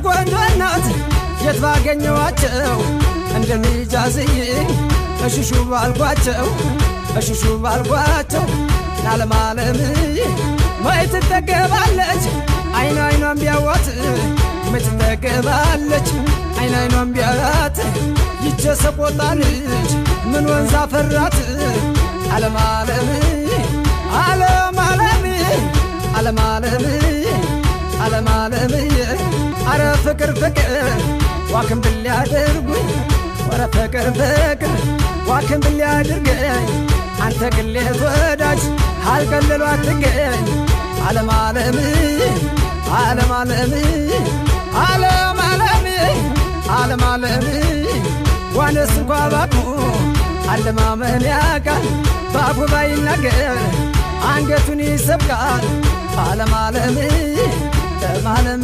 ቆንጆ እናት የት ባገኘዋቸው እንደ ሚጃዝዬ እሽሹ ባልኳቸው እሽሹ ባልኳቸው ናለም አለም መች ትጠገባለች አይን አይኗን ቢያዋት መች ትጠገባለች አይን አይኗን ቢያዋት ይቸ ሰቆጣ ልጅ ምን ወንዝ አፈራት ዓለም ዓለም ዓለም ዓለም ዓለም ዓለም ዓለም ዓለም አረ ፍቅር ፍቅር ዋክም ብል ያድርጉኝ ወረ ፍቅር ፍቅር ዋክም ብል ያድርገኝ አንተ ቅሌት ወዳጅ አልቀለሉ አትገኝ ዓለም ዓለም ዓለም ዓለም ዓለም ዓለም ዓለም ዓለም ዋነስ እንኳ ባቅሙ አለማመን ያውቃል በአፉ ባይናገር አንገቱን ይሰብቃል ዓለም ዓለም ዓለም።